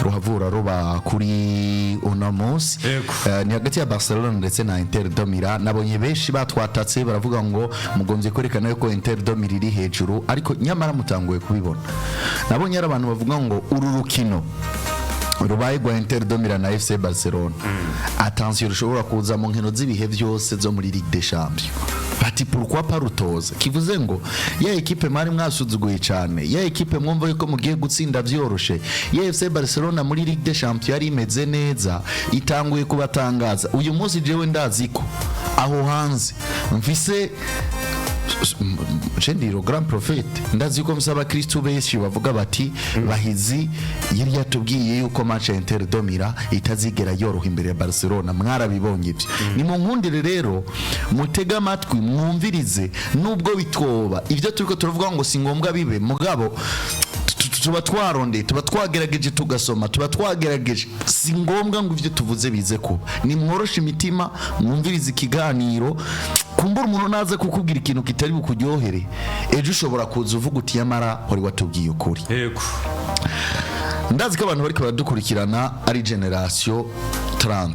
Ruhavura ruba kuri uno munsi. Yego. Ni hagati ya Barcelona ndetse na Inter de Milan. Nabonye benshi batwatatse baravuga ngo mugombye kwerekana yuko Inter de Milan iri hejuru, ariko nyamara mutanguye kubibona. Nabonye hari abantu bavuga ngo uru rukino rubaye rwa Inter de Milan na FC Barcelona, attention, rushobora kuza mu nkino z'ibihe byose zo muri Ligue des Champions. Bati pourquoi pas rutoza? Kivuze ngo ya ekipe mwari mwasuzuguye cyane, ya ekipe mwumva yuko mugiye gutsinda byoroshe, ya FC Barcelona muri Ligue des Champions yari imeze neza, itanguye kubatangaza uyu munsi. Jewe ndazi ko aho hanze mfise je ndi le grand prophète, ndazi yuko msaba abakristu benshi bavuga bati Bahizi yari yatubwiye yuko match ya Inter de Milan itazigera yoroha imbere ya Barcelona. Mwarabibonye ibyo. Ni mu nkundire rero mutege amatwi, mwumvirize, nubwo bitwoba ibyo turiko turavuga ngo si ngombwa bibe, mugabo tuba twarondeye, tuba twagerageje, tugasoma, tuba twagerageje. Si ngombwa ngo ibyo tuvuze bize kuba. Ni mworoshe imitima, mwumvirize ikiganiro. Kumbura umuntu naze kukubwira ikintu kitari bukuryohere, ejo ushobora kuza uvuga uti yamara wari watubwiye ukuri. Ndazi ko abantu bariko baradukurikirana ari génération 30,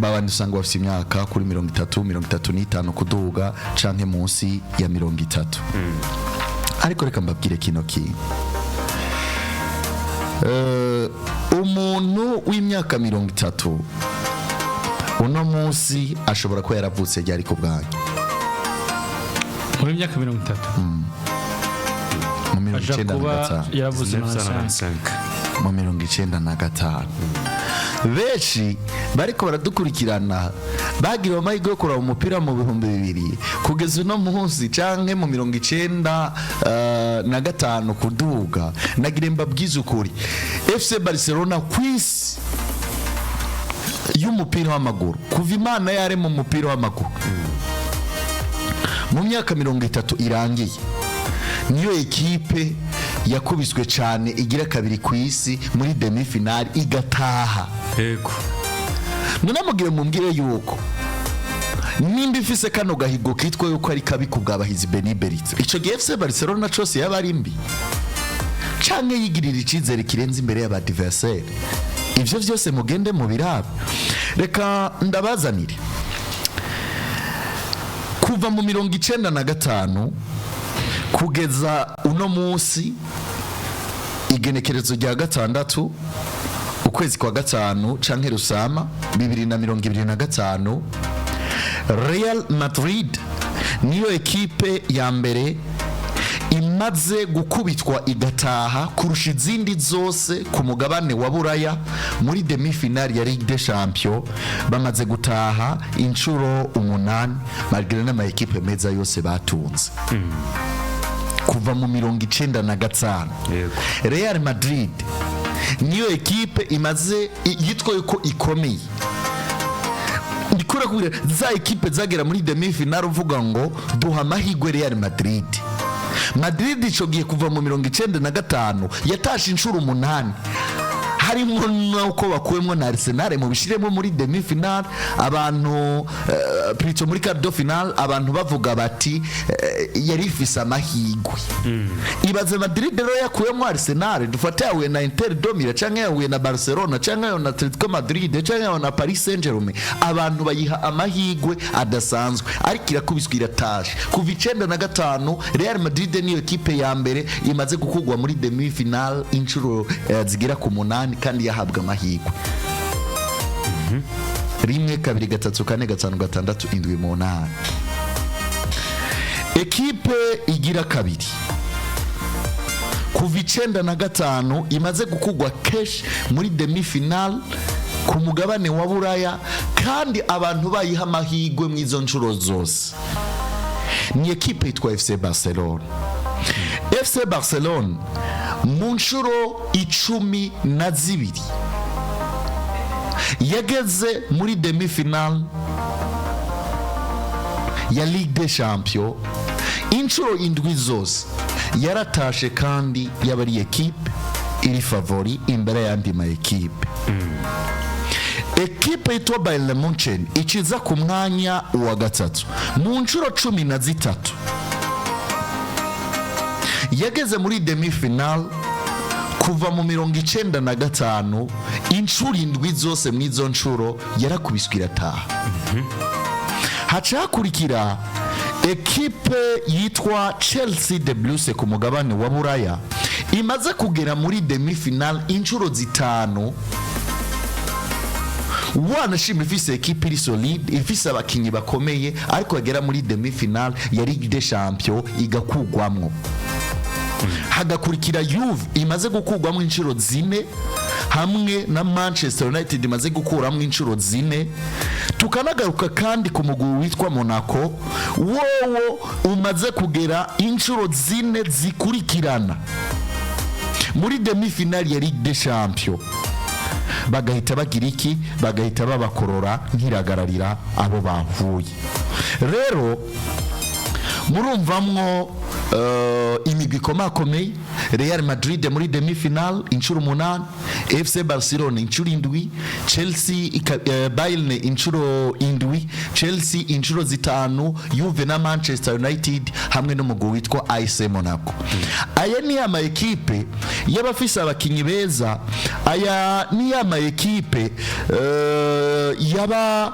babandi usanga bafite imyaka kuri 30, 35 kuduga, canke munsi ya 30. Ariko reka mbabwire kino kintu. Umuntu w'imyaka 30 uno munsi ashobora kuba yaravutse ryari ku bwanyu? Muri myaka 30? Mu mirongo aja icenda na kuba gatanu. yaravuze 95. 1995. Mu 95. Benshi bariko baradukurikirana bagiriwe amahirwe yo kuraba umupira mu 2000 kugeza uno munsi, canke mu 95 kuduga. Nagire mbabwize ukuri, FC Barcelona kw'isi y'umupira w'amaguru, kuva Imana yarema umupira w'amaguru, mu myaka 30 irangiye, niyo ekipe yakubiswe cyane igira kabiri ku isi muri demi finale igataha. None mugire mumbwire yuko nimba ifise kano gahigo kitwa yuko ari kabi ku bwa Bahizi Beni Beritse, ico gihe FC Barcelona cose yaba ari mbi canke yigirira icizere kirenze imbere y'aba adversaire? Ivyo vyose mugende mu birabe. Reka ndabazanire kuva mu 95 kugeza uno munsi, igenekerezo rya 6 ukwezi kwa 5 canke rusama 2025, Real Madrid niyo ekipe ya mbere imaze gukubitwa igataha kurusha izindi zose ku mugabane wa Buraya muri demi-finale ya Ligue des Champions. Bamaze gutaha inshuro 8, malgré n'ama ekipe meza yose batunze kuva mu 95. Real Madrid niyo ekipe imaze yitwa yuko ikomeye. Ndikura kubwira za ekipe zagera muri demi finale uvuga ngo duha amahirwe Real Madrid. Madrid ico gihe kuva mu 95 yatashe inshuro 8, harimo nuko bakuwemo na Arsenal, mu bishiremo muri demi finale abantu, plutôt muri quart de finale, abantu bavuga bati yari ifise amahirwe. Ibaze Madrid rero yakuwemo Arsenal, dufate yahuye na Inter de Milan, canke yahuye na Barcelona, canke yahuye na Atletico Madrid, canke yahuye na Paris Saint-Germain, abantu bayiha amahirwe adasanzwe, ariko irakubiswe iratashe. Kuva 95, Real Madrid niyo ekipe ya mbere imaze gukugwa muri demi finale inshuro zigera ku 8 kandi yahabwa amahirwe. Rimwe, kabiri, gatatu, kane, gatanu, gatandatu, indwi, 8. Ekipe igira kabiri kuva 95 imaze gukugwa kenshi muri demi finale ku mugabane wa Buraya kandi abantu bayiha amahirwe mu izo nshuro zose ni ekipe yitwa FC Barcelona. FC Barcelona mu nshuro 12 yageze muri demi finale ya Ligue des Champions, inshuro 7 zose yaratashe, kandi yaba ari ekipe iri favori imbere y'andi ma ekipe. Ekipe yitwa Bayern Munchen ikiza ku mwanya wa gatatu, mu nshuro 13 yageze muri demi finale. Ku Kuva mu 95, inshuro indwi zose mw'izo nshuro yarakubiswe irataha. Haca hakurikira ekipe yitwa Chelsea the Blues ku mugabane wa Buraya, imaze kugera muri demi-finale inshuro zitanu. Wanashima ifise ekipe iri solide, ifise abakinyi bakomeye, ariko yagera muri demi-finale ya Ligue des Champions igakugwamwo. Hagakurikira Juve imaze gukugwamwo inshuro zine, hamwe na Manchester United imaze gukuramwo inshuro zine. Tukanagaruka kandi ku mugwi witwa Monaco, wowo umaze kugera inshuro zine zikurikirana muri demi-finale ya Ligue des Champions, bagahita bagira iki? Bagahita babakorora nkiragararira abo bahuye. Rero murumvamwo imigwi ikomakomeye: Real Madrid muri demi finale inshuro umunani, FC Barcelona inshuro indwi, Chelsea Bayern inshuro indwi, Chelsea inshuro zitanu, Juve na Manchester United, hamwe n'umugwi witwa AS Monaco. Aya ni ama ekipe y'abafise abakinyi beza, aya ni ama ekipe yaba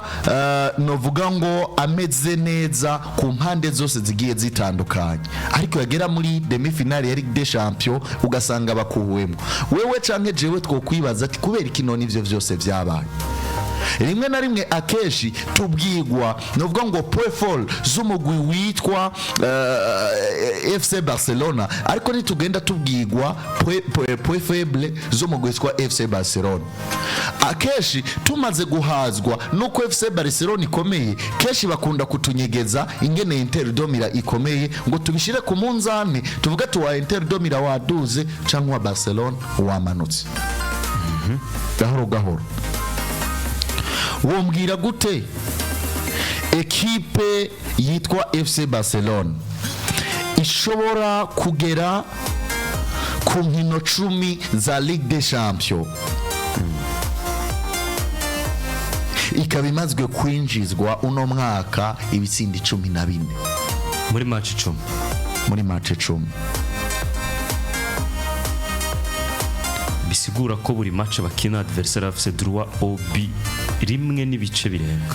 novuga ngo ameze neza ku mpande zose zigiye zitandukanye, ariko yagera muri demi finale ya Ligue des Champions ugasanga bakuwemo. Wewe canke jewe twokwibaza ati: kubera iki none ivyo vyose vyabaye? Rimwe na rimwe, akenshi tubwigwa novuga ngo point fort z'umugwi witwa FC Barcelona, ariko ntitugenda tubwigwa point faible z'umugwi witwa FC Barcelona. Akenshi tumaze guhazwa nuko FC Barcelona ikomeye, kenshi bakunda kutunyegeza ingene Inter de Milan ikomeye, ngo tubishire ku munzani tuvuge tuwa Inter de Milan waduze cyangwa wa Barcelona wamanutse gahoro gahoro. Wombwira gute ekipe yitwa FC Barcelona ishobora kugera ku nkino 10 za Ligue des Champions, ikaba imazwe kwinjizwa uno mwaka ibitsindi 14 muri match 10? Muri match 10. Bisigura ko buri match bakina, adversaire afise droit au but rimwe n'ibice birenga.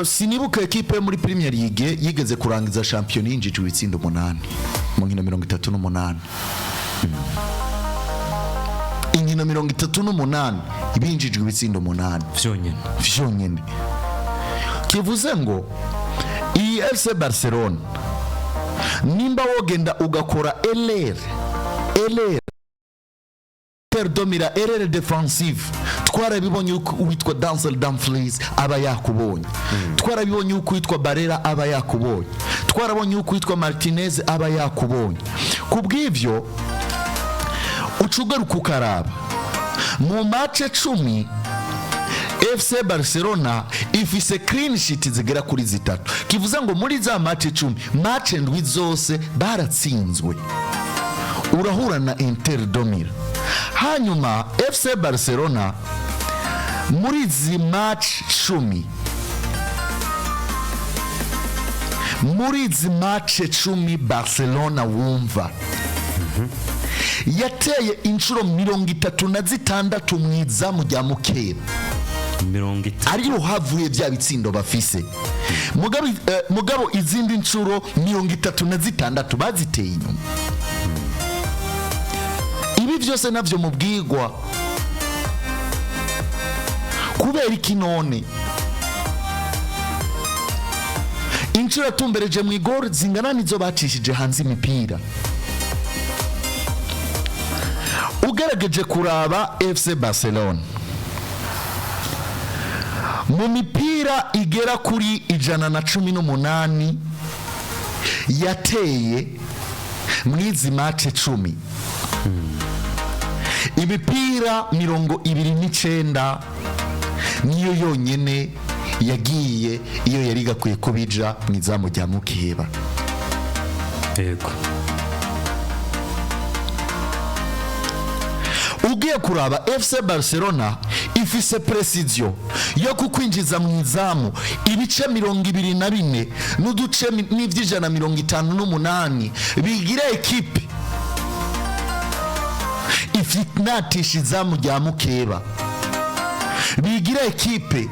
Sinibuka ekipe yo muri Premier League yigeze kurangiza shampiyona yinjijwe ibitsindo umunani mu nkino 38. Inkino 38 binjijwe ibitsindo umunani vyonyene? Vyonyene. Kivuze ngo iyi FC Barcelona, nimba wogenda ugakora LR Inter de Milan, erreur défensive, twarabibonye yuko uwitwa Denzel Dumfries aba yakubonye, twarabibonye yuko uwitwa Barella aba yakubonye, twarabonye yuko uwitwa Martinez aba yakubonye. Ku bw'ivyo uca ugaruka ukaraba mu match 10, FC Barcelona ifise clean sheet zigera kuri zitatu. Kivuze ngo muri za match 10, match ndwi zose baratsinzwe. Urahura na Inter de Milan. Hanyuma FC Barcelona muri izi match 10, muri izi match 10, Barcelona wumva yateye inshuro 36 mu izamu rya mukeba. 30? Ariyo havuye bya bitsindo bafise. Mugabo izindi nshuro 36 baziteye inyuma. Ibi byose navyo mubwigwa. Kubera iki none inshuro yatumbereje mu igoro zingana nizo bacishije hanze imipira? Ugerageje kuraba FC Barcelona, mu mipira igera kuri 118 yateye mw'izi match 10, imipira 29 niyo yonyene yagiye iyo yari gakwiye kubija mu izamu rya mukeba. Ugiye kuraba, FC Barcelona ifise précision yo kukwinjiza mu izamu ibice 24 n'uduce n'ivy'ijana 58, bigira ekipe Ifinatisha izamu rya mukeba, bigira ekipe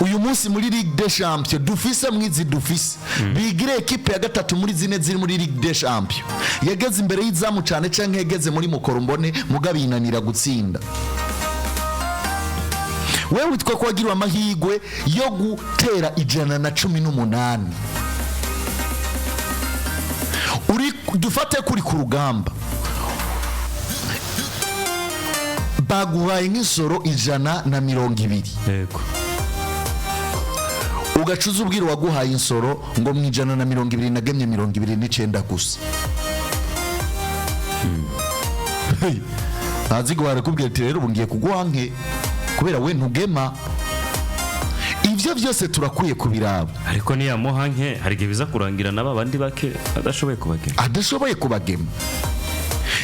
uyu munsi muri Ligue des Champions dufise, mwizi dufise, bigira ekipe ya gatatu muri zine ziri muri Ligue des Champions yageze imbere y'izamu cane canke yageze muri mukorombone, mugabo yinanira gutsinda. Wewe witwa ko wagiriwe amahirwe yo gutera 118, uri dufate kuri ku rugamba, baguhaye nk'insoro 120, ugacuza ubwira uwaguhaye insoro ngo mu 120 nagemye 29 gusa. Hey, ntazi ngo barakubwira ati rero ubu ngiye kuguha nke kubera we ntugema. Ibyo byose turakwiye kubiraba. Ariko niyamuha nke, hari igihe biza kurangira na babandi bake adashoboye kubagema. Adashoboye kubagema.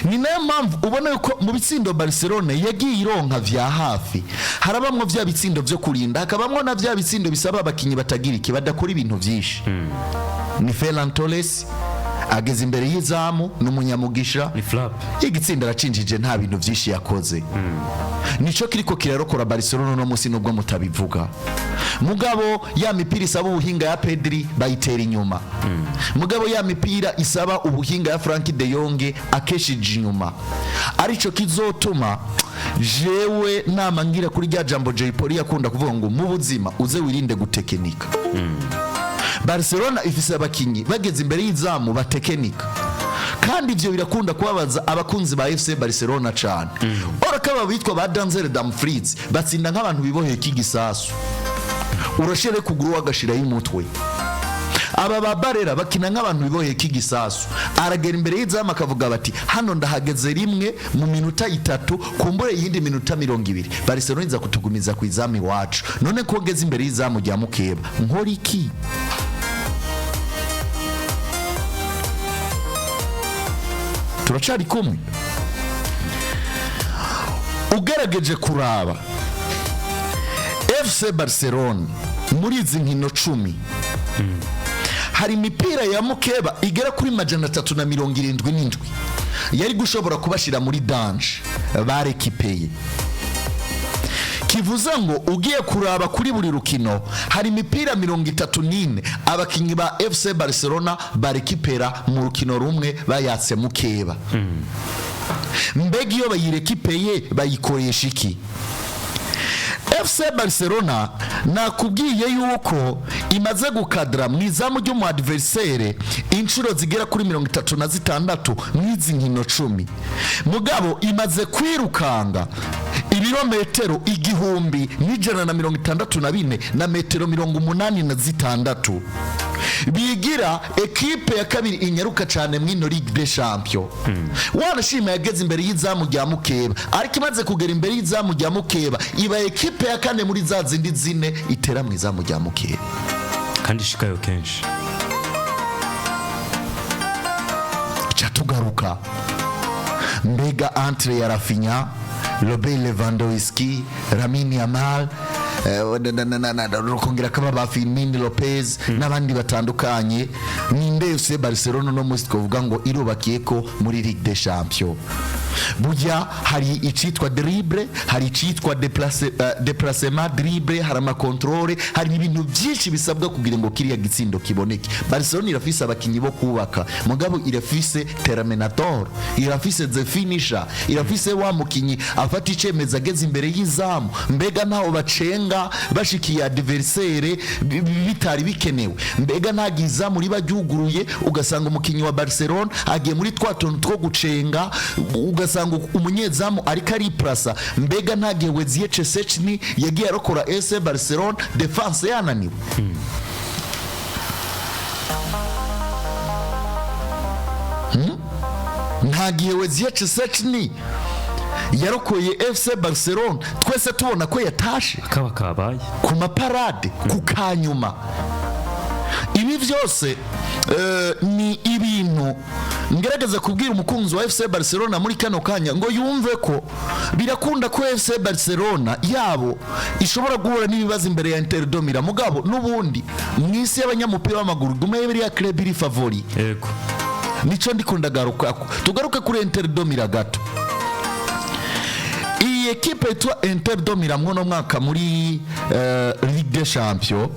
Ni nayo mpamvu ubona yuko mu bitsindo Barcelone yagiye ironka vya hafi, harabamwo vya bitsindo vyo kurinda, hakabamwo na vya bitsindo bisaba abakinyi batagira iki, badakora ibintu vyinshi. Ni Ferran Torres ageze imbere y'izamu, ni umunyamugisha. Ni frappe. Igitsinda aracinjije, nta bintu byinshi yakoze. Nico kiriko kirarokora Barcelona uno munsi, nubwo mutabivuga. Mugabo ya mipira isaba ubuhinga ya Pedri bayitera inyuma, mugabo ya mipira isaba ubuhinga ya Frank de Jong akeshije inyuma. Arico kizotuma jewe nama ngira kuri rya jambo Jay Polly yakunda kuvuga ngo mu buzima uze wirinde gutekinika. Barcelona ifise abakinyi bageze imbere y'izamu batekinika, kandi ivyo birakunda kubabaza abakunzi ba FC Barcelona cane. Ora kaba bitwa ba Denzel Dumfries batsinda nk'abantu biboheye k'igisasu, urashere kuguru wagashirayo umutwe. Aba ba Barera bakina nk'abantu biboheye k'igisasu, aragera imbere y'izamu akavuga bati hano ndahageze rimwe mu minota 3, kumbure iyindi minota 20 Barcelona iza kutugumiza ku izamu iwacu. None ko ngeze imbere y'izamu rya mukeba nkora iki? Turacari kumwe. Ugerageje kuraba FC Barcelona muri izi nkino 10, hari imipira ya mukeba igera kuri 377 yari gushobora kubashira muri danger barekipeye. Kivuze ngo ugiye kuraba kuri buri rukino hari imipira 34 abakinyi ba FC Barcelona barekipera mu rukino rumwe bayatse mukeba. Mbega iyo bayirekipeye bayikoresha iki? FC Barcelona nakubwiye yuko imaze gukadra mu izamu ry'umu adversaire inshuro zigera kuri 36 mw'izi nkino 10, mugabo imaze kwirukanga ibirometero 1164 na metero 86, bigira ekipe ya kabiri inyaruka cyane mw'ino Ligue des Champions. Wanashima yageze imbere y'izamu rya mukeba, ariko imaze kugera imbere y'izamu rya mukeba iba ekipe ya kane muri za zindi zine itera mu izamu rya mukeba. Kandi ishikayo kenshi. Ca tugaruka, mbega entre ya Rafinha, Robert Lewandowski, Lamine Yamal, rukongera kaba ba Firmino Lopez n'abandi batandukanye, ninde FC Barcelona no munsi twavuga ngo irubakiye ko muri Ligue des Champions? Burya hari icitwa dribble, hari icitwa déplacement dribble, hari amakontrole, hari ibintu byinshi bisabwa kugira ngo kiriya gitsindo kiboneke. Barcelona irafise abakinyi bo kubaka, mugabo irafise terminator, irafise the finisher, irafise wa mukinyi afata icemeza ageze imbere y'izamu. Mbega ntaho bacenga bashikiye adversaire bitari bikenewe? Mbega nta izamu riba ryuguruye, ugasanga umukinyi wa Barcelona agiye muri twa tuntu two gucenga, ugasanga umunyezamu ariko ariplasa? Mbega nta gihe Wezie Szczesny yagiye arokora FC Barcelona defense yananiwe? Nta gihe Wezie Szczesny yarokoye FC Barcelona twese tubona ko yatashe? Kaba kabaye. Ku maparade ku kanyuma. Ibi byose ni ibintu ngerageza kubwira umukunzi wa FC Barcelona muri kano kanya ngo yumve ko birakunda ko FC Barcelona yabo ishobora guhura n'ibibazo imbere ya Inter de Milan, mugabo n'ubundi mu isi y'abanyamupira w'amaguru gume biriya club iri favori. Nico ndiko ndagarukako. Tugaruke kuri Inter de Milan gato. Iyi ekipe yitwa Inter de Milan mw'uno mwaka muri Ligue des Champions,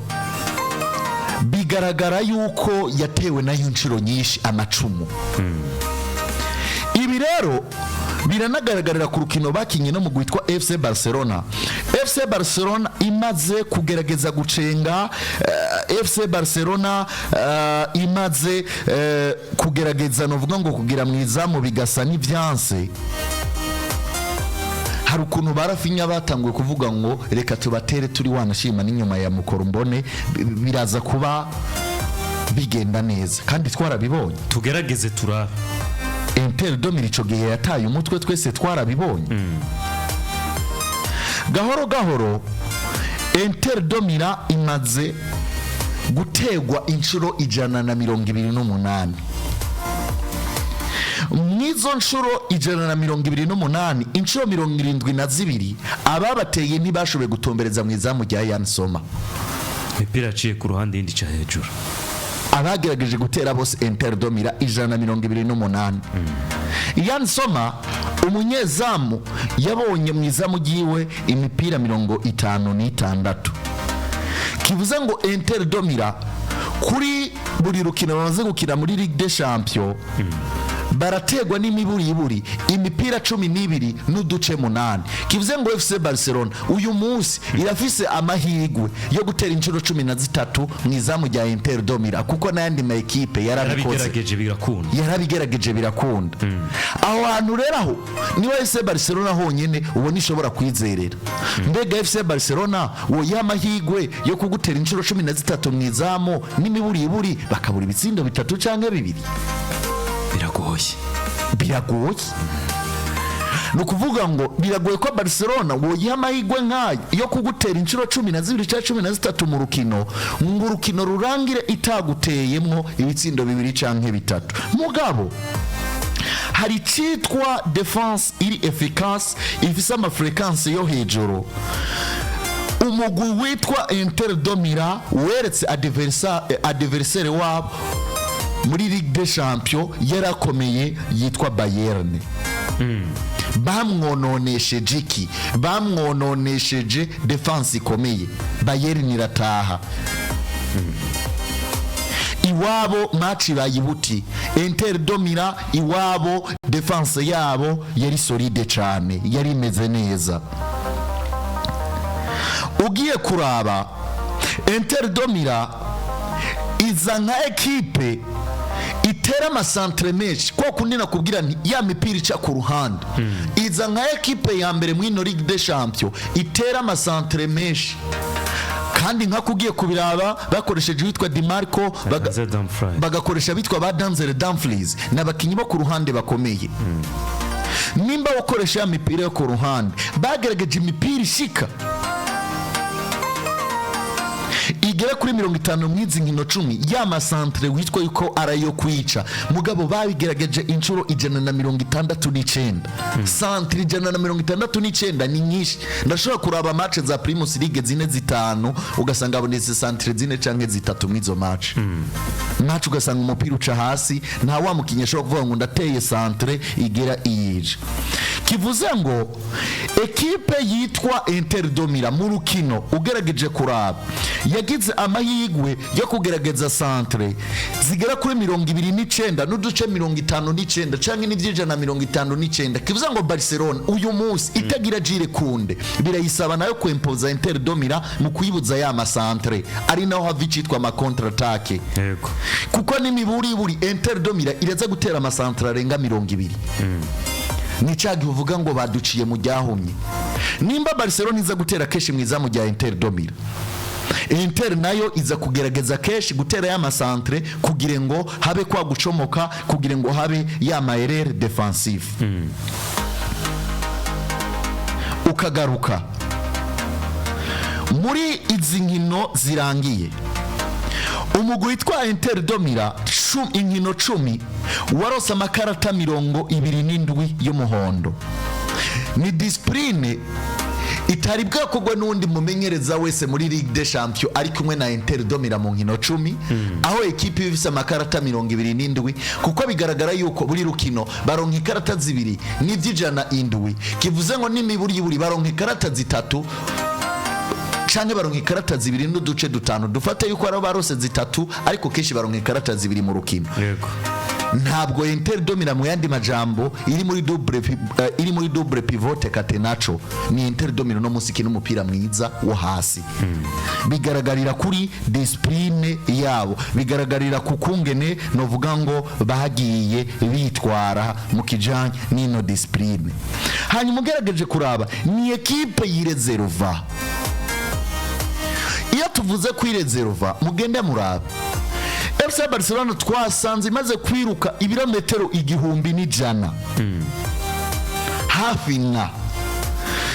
bigaragara yuko yatewe nayo inshuro nyinshi amacumu. Ibi rero biranagaragarira ku rukino bakinye no mu gwitwa FC Barcelona. FC Barcelona imaze kugerageza gucenga, FC Barcelona imaze kugerageza, novuga ngo kugira mu izamu bigasa n'ivyanse, hari ukuntu ba Raphinha batanguye kuvuga ngo reka tubatere turi wanashima n'inyuma ya mukorombone, biraza kuba bigenda neza, kandi twarabibonye. Tugerageze turabe. Inter de Milan ico gihe yataye umutwe, twese twarabibonye. Gahoro gahoro Inter de Milan imaze gutegwa inshuro 128. Mw'izo nshuro 128, inshuro 72 ababateye ntibashoboye gutombereza mu izamu rya Yann Sommer. Imipira yaciye ku ruhande, iyindi ica hejuru. Abagerageje gutera bose Inter de Milan 128, Yann Sommer umunyezamu yabonye mu izamu ryiwe imipira 56. Kivuze ngo Inter de Milan kuri buri rukino bamaze gukina muri Ligue des Champions barategwa n'imiburiburi imipira 12.8. Kivuze ngo FC Barcelona uyu munsi irafise amahirwe yo gutera inshuro 13 mu izamu rya Inter de Milan, kuko n'ayandi ma ekipe yarabikoze. Yarabigerageje birakunda. Yarabigerageje birakunda. Aho hantu rero, aho niba FC Barcelona honyine ubona ishobora kwizerera, mbega FC Barcelona woyiha amahirwe yo kugutera inshuro 13 mu izamu n'imiburiburi bakabura ibitsindo bitatu canke bibiri? Biragoye. Biragoye. Ni ukuvuga ngo biragoye ko Barcelona woyiha amahirwe nk'ayo yo kugutera inshuro 12 cyangwa 13 mu rukino, ngo urukino rurangire itaguteyemwo ibitsindo bibiri canke bitatu. Mugabo hari icyitwa défense iri efficace, ifise ama fréquence yo hejuru. Umugwi witwa Inter de Milan weretse adversaire wabo muri Ligue des Champions yarakomeye yitwa Bayern. Bamwononesheje iki? Bamwononesheje défense ikomeye. Bayern irataha iwabo, match bayibuti. Inter de Milan iwabo défense yabo yari solide cyane, yari imeze neza. Ugiye kuraba, Inter de Milan iza nka ekipe itera ama centre menshi, kwa kundi nakubwira nti ya mipira ica ku ruhande. Iza nka ekipe ya mbere muri ino Ligue des Champions itera ama centre menshi, kandi nka kugiye kubiraba bakoresheje uwitwa Dimarco, Denzel Dumfries. bagakoresha abitwa ba Denzel Dumfries, ni abakinnyi bo ku ruhande bakomeye. Nimba ukoresha ya mipira yo ku ruhande, bagerageje imipira ishika igera kuri 50 mw'izi nkino 10, ya ma centre witwa yuko arayo kwica. Mugabo babigerageje inshuro 169. Centre 169 ni nyinshi. Ndashobora kuraba match za Primus League zine, zitanu, ugasanga habonetse centre zine canke zitatu mw'izo match, ugasanga umupira uca hasi, nta wa mukinnyi ashobora kuvuga ngo ndateye centre igera iyije. Kivuze ngo ekipe yitwa Inter de Milan mu rukino ugerageje kuraba yagize amahirwe yo kugerageza centre zigera kuri 29.59 canke n'ivy'ijana 59. Kivuze ngo Barcelona uyu munsi itagira Jules Koundé, birayisaba nayo kwempoza Inter de Milan mu kuyibuza ya ma centre, ari naho hava icitwa ama contre attaque. Kuko n'imiburiburi Inter de Milan iraza gutera ama centre arenga 20. Ni cya gihe uvuga ngo baduciye mu ryahumye. Nimba Barcelona iza gutera kenshi mu izamu rya Inter de Milan, Inter nayo iza kugerageza kenshi gutera ya ma centre kugira ngo habe kwa gucomoka, kugira ngo habe ya ma erreur défensive. Ukagaruka muri izi nkino zirangiye, umugwi witwa Inter de Milan inkino 10 warose amakarata 27 y'umuhondo. Ni discipline itari Bitari bwakorwa n'uwundi mumenyereza wese muri Ligue des Champions ari kumwe na Inter de Milan mu nkino 10, aho ekipe iba ifise amakarata 27, kuko bigaragara yuko buri rukino baronka ikarata zibiri n'ivy'ijana indwi, kivuze ngo n'imiburiburi baronka ikarata zitatu canke baronka ikarata zibiri n'uduce dutanu. Dufate yuko ari barose zitatu, ariko kenshi baronka ikarata zibiri mu rukino. Ntabwo Inter de Milan, mu yandi majambo, iri muri double pivot catenaccio. Ni Inter de Milan no munsi ikina umupira mwiza wo hasi. Bigaragarira kuri discipline yabo, bigaragarira ku kungene novuga ngo bagiye bitwara mu kijanye n'ino discipline. Hanyuma ugerageje kuraba, ni ekipe yirezerova. Iyo tuvuze kwirezerova, mugende murabe FC Barcelona twasanze imaze kwiruka ibirometero 1100 hafi nka,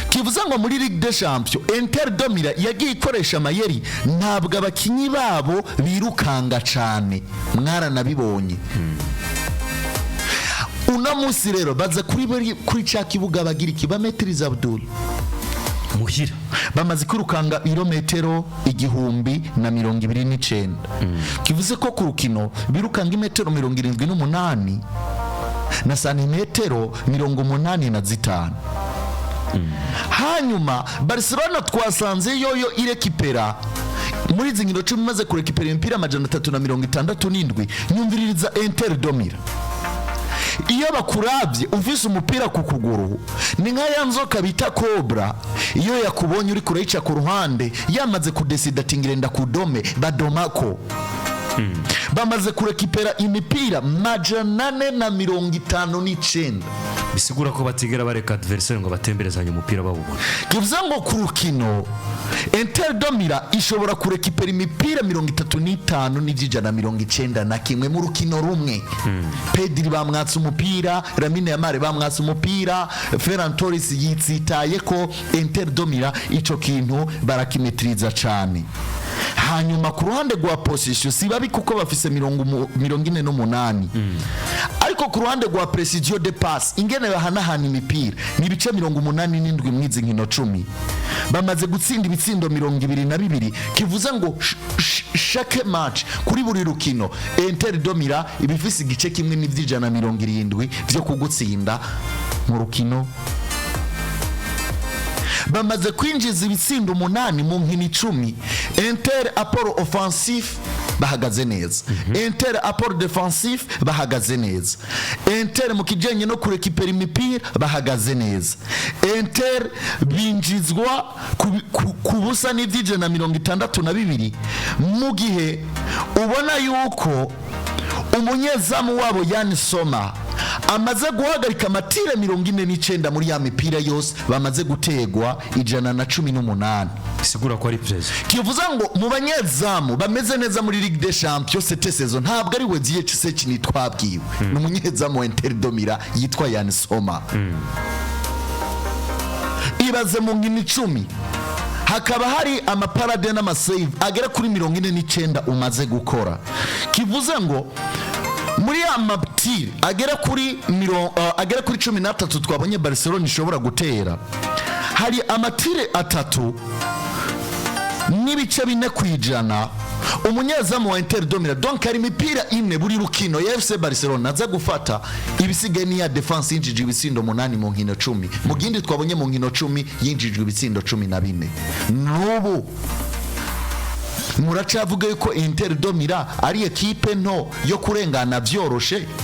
kivuze ngo muri Ligue des Champions Inter de Milan yagiye ikoresha amayeri. Ntabwo abakinyi babo birukanga cane, mwaranabibonye. Uno munsi rero baza kuri ca kibuga bagira iki bametiriza, Abdul? Muhira. Bamaze kwirukanga ibirometero 1029, kivuze ko ku rukino birukanga imetero 78 na santimetero 85. Hanyuma Barcelona twasanze yoyo irekipera muri izi nkino 10, imaze kurekipera imipira 367. Nyumviririza Inter de Milan, iyo bakurabye ufise umupira ku kuguru, ni nka ya nzoka bita cobra. Iyo yakubonye uri kurayica ku ruhande, yamaze kudesida ati ngirenda kudome badomako. Bamaze kurekipera imipira 459. Bisigura ko batigera bareka adversaire ngo batemberezanye umupira bawubona. Bivuze ngo ku rukino Inter de Milan ishobora kurekipera imipira 35 n'ivy'ijana 91 mu rukino rumwe. Pedri bamwatse umupira, Lamine Yamal bamwatse umupira, Ferran Torres yitsitaye ko. Inter de Milan ico kintu barakimetiriza cane. Hanyuma ku ruhande rwa possession si babi, kuko bafise 48, ariko ku ruhande rwa précision de passe, ingene bahanahana imipira, ni ibice 87. Mw'izi nkino 10 bamaze gutsinda ibitsindo 22, kivuze ngo chaque match, kuri buri rukino, Inter de Milan iba ifise igice kimwe n'ivy'ijana 70 vyo kugutsinda mu rukino. Bamaze kwinjiza ibitsindo umunani mu nkino 10. Inter apport offensif bahagaze neza, Inter apport défensif bahagaze neza, Inter mu kijyanye no kurekipera imipira bahagaze neza. Inter binjizwa ku busa n'ivy'ijana 62, mu gihe ubona yuko umunyezamu wabo Yann Sommer amaze guhagarika amatire 49 muri ya mipira yose bamaze gutegwa 118. Bisigura ko ari perezida. Kivuze ngo mu banyezamu bameze neza muri Ligue des Champions cette saison, ntabwo ari Wojciech Szczesny twabwiwe, ni umunyezamu wa Inter de Milan yitwa Yann Sommer. Ibaze mu nkino 10 hakaba hari amaparade n'amasave agera kuri 49 umaze gukora, kivuze ngo muri ya matire agera kuri 13 twabonye Barcelona ishobora gutera, hari amatire atatu n'ibice 4% umunyezamu wa Inter de Milan. Donc hari imipira ine buri rukino ya FC Barcelona aza gufata. Ibisigaye ni ya défense yinjije ibitsindo umunani mu nkino 10, mu gindi twabonye mu nkino 10 yinjijwe ibitsindo 14. N'ubu muracavuga yuko Inter de Milan ari ekipe nto yo kurengana vyoroshe.